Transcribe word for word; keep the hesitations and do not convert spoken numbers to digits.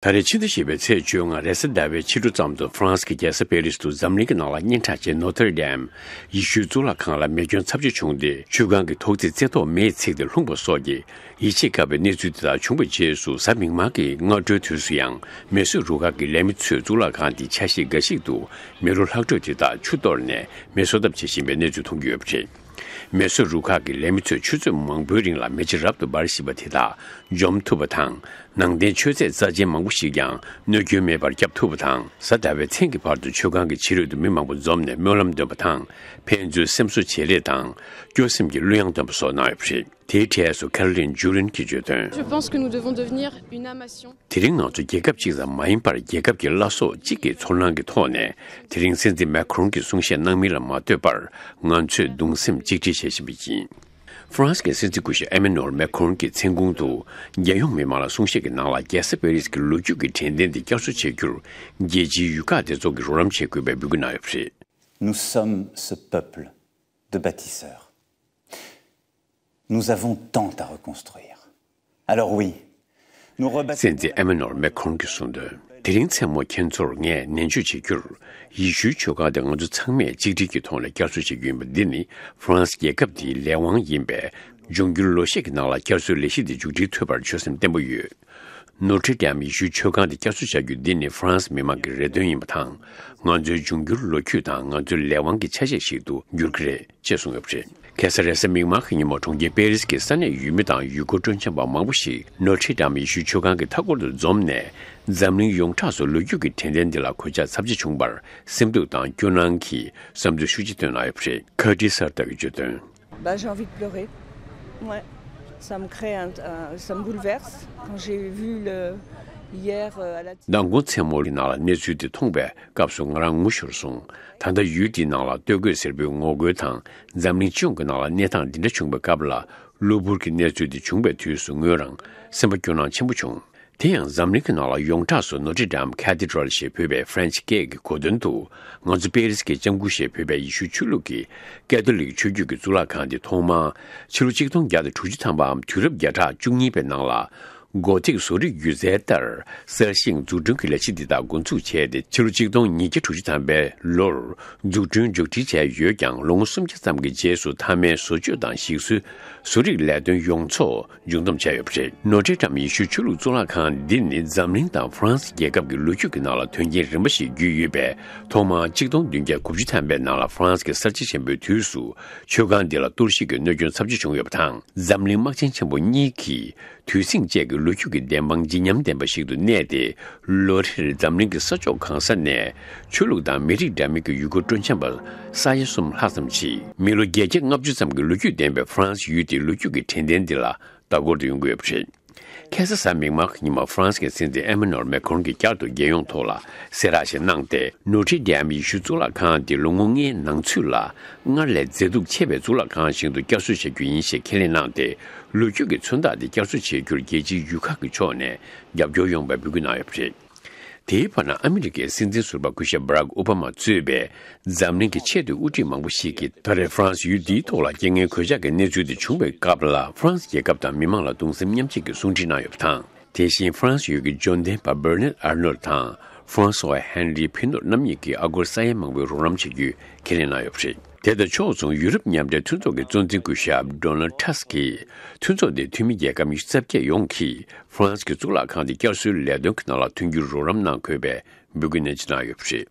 ད་རེས་ཕྱི་ཟླ་བཞི་པའི་ཚེས་བཅོ་ལྔ་རེས་གཟའ་ཟླ་བའི་ཕྱི་དྲོ་ཙམ་དུ་ཧྥ་རན་སི་གི་རྒྱལ་ས་པེ་རིས་དུ་འཛམ་གླིང་གི་ནང་ལ་སྙན་གྲགས་ཅན་ནོ་ཐར་ཌེམ་ཡེ་ཤུའི་གཙུག་ལག་ཁང་ལ་མེ་སྐྱོན་ཚབས་ཆེ་བྱུང་སྟེ། ཆུ་ཁང་གི་ཐོག་བརྩེགས་རྩེ་ཐོག་མེས་ཚིག་སྟེ་ལྷུང་བ་སོགས་ཀྱི་ཡིད་ཆེས་དཀའ་བའི་གནས་ཚུལ་དེ་དག་བྱུང་བའི་རྗེས་སུ། གཟའ་མིག་དམར་གྱི་སྔ་དྲོའི་དུས་སུ་ཡང་མེ་གསོད་རུ་ཁག་གི་ལས་མི་ཚོས་གཙུག་ལག་ཁང་དེའི་ཆ་ཤས་འགའ་ཞིག་ཏུ་མེ་རོ་ལྷག་འཕྲོས་དེ་དག་ཆུ་གཏོར་ནས་མེ་གསོད་ཐབས་བྱེད་བཞིན་པའི་གནས་ཚུལ་མཐོང་རྒྱུ་ཡོད་པ་རེད། མེ་གསོད་རུ་ཁག་གི་ལས་མི་ཚོས་ཆུ་ཚོད་མང་པོའི་རིང་ལ་མེ་ལྕེ་རབ་ཏུ་འབར་བཞིན་པ་དེ་དག་འཇོམས་ཐུབ་པ་དང་། ནང་རྟེན་མཆོད་རྫས་རྩ་ཆེན་མང་པོ་ཞིག་ཀྱང་གནོད་སྐྱོན་མེད་པར་བསྐྱབ་ཐུབ་པ་དང་། གཟའ་ཟླ་བའི་མཚན་གྱི་བར་དུ་ཆུ་ཁང་གི་ཕྱི་རོལ་དུ་མི་མང་པོ་འཛོམས་ནས་སྨོན་ལམ་འདོན་པ་དང་། ཕན་ཚུན་སེམས་གསོ་བྱེད་རེས་དང་། སྐྱོ་སེམས་ཀྱི་གླུ་དབྱངས་འདོན་པ་སོགས་གནང་ཡོད་པ་རེད། དེའི་གྲས་སུ་ཁེ་རོ་ལིན་ཇུ་རིན་གྱིས་བརྗོད་དོན། Je pense que nous devons devenir une nation. དེ་རིང་ང་ཚོ་རྒྱལ་ཁབ་ཅིག་ཙམ་མ་ཡིན་པར། རྒྱལ་ཁབ་ཀྱི་བླ་སྲོག་གཅིག་གི་ཚོར་སྣང་གི་ཐོག་ནས། དེ་རིང་སྲིད་འཛིན་མེ་ཁོན་གྱིས་གསུང་བཤད་གནང་མིན་ལ་མ་ལྟོས་པར། ང་ཚོས་གདུང་སེམས་གཅིག་སྒྲིལ་བྱེད་བཞིན་པ་ཡིན། ཧྥ་རན་སི་གི་སྲིད་འཛིན་སྐུ་ཞབས་ཨེ་མེ་ནུ་ཨེལ་མེ་ཁོན་གྱི་མཚན་གུང་དུ། རྒྱལ་ཡོངས་མི་མང་ལ་གསུང་བཤད་ཀྱི་ནང་ལ། རྒྱལ་ས་པེ་རིས་ཀྱི་ལོ་རྒྱུས་ཀྱི་དྲན་རྟེན་དེ་བསྐྱར་གསོ་བྱེད་རྒྱུར། རྒྱལ་སྤྱིའི་ཡུལ་ཁག་དེ་ཚོ་གིས་རོགས་རམ་བྱེད་དགོས་པའི་འབོད་སྐུལ་གནང་ཡོད་པ་རེད། Nous sommes ce peuple de bâtisseurs. Nous avons tant à reconstruire. Alors oui, nous rebâtissons. སྲིད་འཛིན་ཨེ་མེ་ནུ་ཨེལ་མེ་ཁོན་གྱིས་གསུངས་དོན། དེ་རིང་མཚན་མོ་ཁྱེད་ཚོར་ངས་ནན་བརྗོད་བྱེད་རྒྱུར། ཡེ་ཤུའི་ཆོས་ཁང་དེ་ང་ཚོ་ཚང་མས་གཅིག་སྒྲིལ་གྱི་ཐོག་ནས་བསྐྱར་གསོ་བྱེད་རྒྱུ་ཡིན་པ། འདི་ནི་ཧྥ་རན་སི་རྒྱལ་ཁབ་དེའི་ལས་དབང་ཡིན་པས། འབྱུང་འགྱུར་ལོ་ཤས་ཀྱི་ནང་ལ་བསྐྱར་གསོའི་ལས་གཞི་འདི་མཇུག་སྒྲིལ་ཐུབ་པར་ཆོད་སེམས་བརྟན་པོ་ཡོད། ནོ་ཊེ་ཌེམ་ཡེ་ཤུའི་ཆོས་ཁང་དེ་བསྐྱར་གསོ་བྱ་རྒྱུ་འདི་ནི་ཧྥ་རན་སི་མི་མང་གི་རེ་འདུན་ཡིན་པ་དང་། ང་ཚོའི་འབྱུང་འགྱུར་ལོ་རྒྱུས་དང་ང་ཚོའི་ལས་དབང་གི་ཆ་ཤས་ཤིག་ཏུ་འགྱུར་གྱི་རེད། ཅེས་གསུངས་ཡོད་པ་རེད། ཁ་སང་རེས་གཟའ་མིག་དམར་གྱི་ཉིན་མོ་གྲོང་ཁྱེར་པེ་རིས་ཀྱི་ས་གནས་ཡུལ་མི་དང་ཡུལ་སྐོར་སྤྲོ་འཆམ་པ་མང་པོ་ཞིག་ནོ་ཊེ་ཌེམ་ཡེ་ཤུའི་ཆོས་ཁང་གི་མཐའ་འཁོར་དུ་འཛོམས་ནས། འཛམ་གླིང་ཡོངས་གྲགས་སུ་ལོ་རྒྱུས་ཀྱི་དྲན་རྟེན་འདི་ལ་གོད་ཆག་ཚབས་ཆེ་བྱུང་བར། སེམས་སྡུག་དང་སྐྱོ་སྣང་གི་བསམ་ཚུལ་ཤུགས་ཆེ་བཏོན་གནང་ཡོད་པ་རེད། ཁ་ཏི་སར་ཏག་གིས་བརྗོད་དོན། Bah, j'ai envie de pleurer. Ouais. Ça me crée un, un- ça me bouleverse. Quand j'ai vu le hier euh, à la télé. མདང་དགོང་མཚན་མོ་གི་ནང་ལ་གནས་ཚུལ་དེ་མཐོང་བའི་སྐབས་སུ་ང་རང་ངུ་ཤོར་སོང་། ད་ལྟ་ཡུལ་དེའི་ནང་ལ་སྟོད་གོས་སེར་པོའི་ངོ་རྒོལ་དང་། འཛམ་གླིང་སྤྱི་ཡོངས་ཀྱི་ནང་ལ་གནས་སྟངས་འདི་འདྲ་བྱུང་བའི་སྐབས་ལ། གློ་བུར་གྱི་གནས་ཚུལ་འདི་བྱུང་བའི་དུས་སུ་ངོས་རང་སེམས་པ་སྐྱོ་སྣང་ཆེན་པོ་བྱུང་། དེ་ཡང་འཛམ་གླིང་གི་ནང་ལ་ཡོངས་གྲགས་སུ་ནོ་ཊེ་ཌེམ་ཁེ་ཐི་ཌྲལ་ཞེས་འབོད་པའི་ཧྥ་རན་སི་སྐད་ཀྱི་གོ་དོན་དུ། ང་ཚོ་པེ་རིས་ཀྱི་ལྕམ་སྐུ་ཞེས་འབོད་པའི་ཡེ་ཤུ་ཆོས་ལུགས་ཀྱི་ཀེ་ཐོ་ལིག་ཆོས་བརྒྱུད་ཀྱི་གཙུག་ལག་ཁང་དེ་ཐོག་མར་ཕྱི་ལོ་ཆིག་སྟོང་བརྒྱ་དང་དྲུག་ཅུ་ཐམ་པའམ་དུས་རབས་བརྒྱ་ཕྲག་བཅུ་གཉིས་པའི་ནང་ལ། གོ་ཐིག་བཟོ་རིག་སྒྱུ་རྩལ་ལྟར་གསར་བཞེངས་འཛུགས་སྐྲུན་གྱི་ལས་གཞི་འདི་དག་འགོ་འཛུགས་བྱས་ཏེ། ཕྱི་ལོ་ཆིག་སྟོང་ཉིས་བརྒྱ་དྲུག་ཅུ་ཐམ་པའི་ལོར་འཛུགས་སྐྲུན་མཇུག་སྒྲིལ་བྱས་ཡོད་ཀྱང་། ལོ་ངོ་སུམ་བརྒྱ་ཙམ་གྱི་རྗེས་སུ་མཐའ་མའི་བཟོ་བཅོས་དང་ཞིག་གསོའི་བཟོ་རིག་ལས་དོན་ཡོངས་རྫོགས་མཇུག་བསྡོམས་བྱས་ཡོད་པ་རེད། ནོ་ཊེ་ཌེམ་ཡེ་ཤུའི་ཆོས་ལུགས་གཙུག་ལག་ཁང་འདི་ནི་འཛམ་གླིང་དང་ཧྥ་རན་སི་རྒྱལ་ཁབ་ཀྱི་ལོ་རྒྱུས་ཀྱི་ནང་ལ་དོན་རྐྱེན་རིམ་པ་ཞིག་བརྒྱུད་ཡོད་པས། ཐོག་མར་ཆིག་སྟོང་བདུན་བརྒྱ་དགུ་བཅུ་ཐམ་པའི་ནང་ལ་ཧྥ་རན་སི་གི་གསར་བརྗེ་ཆེན་པོའི་དུས་སུ་ཆོས་ཁང་འདི་ལ་གཏོར་བཤིག་གི་གནོད་སྐྱོན་ཚབས་ཆེ་བྱུང་ཡོད་པ་དང་། འཛམ་གླིང་དམག་ཆེན་ཆེན་པོ་གཉིས་ཀྱི་དུས་ཟིང་བཅས་ཀྱི་ལོ་རྒྱུས་ཀྱི་བདེན་དཔང་བརྗིད་ཉམས་ལྡན་པ་ཞིག་ཏུ་གནས་ཏེ། ལོ་རེར་འཛམ་གླིང་གི་ས་ཕྱོགས་གང་ས་ནས་ཆོས་ལུགས་དང་མི་རིགས་འདྲ་མིན་གྱི་ཡུལ་སྐོར་སྤྲོ་འཆམ་པ་ས་ཡ་གསུམ་ལྷག་ཙམ་ཞིག་མི་ལོ་བརྒྱད་བརྒྱ་ལྔ་བཅུ་ཙམ་གྱི་ལོ་རྒྱུས་ལྡན་པའི་ཧྥ་རན་སི་ཡུལ་དེའི་ལོ་རྒྱུས་ཀྱི་དྲན་རྟེན་འདི་ལ་ལྟ་སྐོར་དུ་ཡོང་གི་ཡོད་པ་རེད། ཁ་སང་གཟའ་མིག་དམར་གྱི་ཉིན་མ་ཧྥ་རན་སི་གི་སྲིད་འཛིན་ཨེ་མ་ནུ་ཨེལ་མེ་ཁོན་གྱིས་བསྐྱར་དུ་རྒྱལ་ཡོངས་ཐོག་ལ་གསལ་བསྒྲགས་ཤིག་གནང་སྟེ། ནོ་ཊེ་ཌེམ་ཡེ་ཤུའི་གཙུག་ལག་ཁང་འདི་ལོ་ངོ་ལྔའི་ནང་ཚུད་ལ་སྔར་ལས་མཛེས་སྡུག་ཆེ་བའི་གཙུག་ལག་ཁང་ཞིག་ཏུ་བསྐྱར་གསོ་བྱ་རྒྱུ་ཡིན་ཞེས་ཁས་ལེན་གནང་སྟེ། ལོ་རྒྱུས་ཀྱི་མཚོན་རྟགས་དེ་བསྐྱར་གསོ་བྱེད་རྒྱུར་རྒྱལ་སྤྱིའི་ཡུལ་ཁག་གི་ཕྱོགས་ནས་རྒྱབ་སྐྱོར་ཡོང་བའི་འབོད་སྐུལ་གནང་ཡོད་པ་རེད། དེའི་བར་ན། ཨ་མི་རི་ཀའི་སྲིད་འཛིན་ཟུར་པ་སྐུ་ཞབས་བྷ་རག་ཨོ་བྷ་མ་གཙོས་པའི་འཛམ་གླིང་གི་ཆེས་མཐོའི་དབུ་ཁྲིད་མང་པོ་ཞིག་གིས། ད་རེས་ཧྥ་རན་སི་ཡུལ་འདིའི་ཐོག་ལ་རྐྱེན་ངན་གོད་ཆག་གི་གནས་ཚུལ་དེ་བྱུང་བའི་སྐབས་ལ། ཧྥ་རན་སི་རྒྱལ་ཁབ་དང་མི་མང་ལ་གདུང་སེམས་མཉམ་སྐྱེད་ཀྱི་གསུང་འཕྲིན་གནང་ཡོད་པ་དང་། དེ་བཞིན་ཧྥ་རན་སི་ཡུལ་གྱི་འབྱོར་ལྡན་པ་བེར་ནེད་ཨར་ནོལ་དང་ཧྥ་རན་སུ་ཝ་ཧན་རི་ཕི་ནོར་རྣམ་གཉིས་ཀྱིས་ཨ་སྒོར་ས་ཡ་མང་པོའི་རོགས་རམ་བྱ་རྒྱུའི་ཁས་ལེན་གནང་ཡོད་པ་རེད། དེ་དང་ཕྱོགས་མཚུངས། ཡུ་རོབ་མཉམ་འབྲེལ་མཐུན་ཚོགས་ཀྱི་གཙོ་འཛིན་སྐུ་ཞབས་ཌོ་ནལ་ཊ་སི་ཀིས། མཐུན་ཚོགས་དེའི་འཐུས་མི་རྒྱལ་ཁབ་ཉི་ཤུ་རྩ་བརྒྱད་ཡོངས་ཀྱིས་ཧྥ་རན་སི་གི་གཙུག་ལག་ཁང་དེ་བསྐྱར་གསོའི་ལས་དོན་གྱི་ནང་ལ་ཐོན་རྒྱུར་རོགས་རམ་གནང་དགོས་པའི་འབོད་སྐུལ་ནན་ཆེ་གནང་ཡོད་པ་རེད།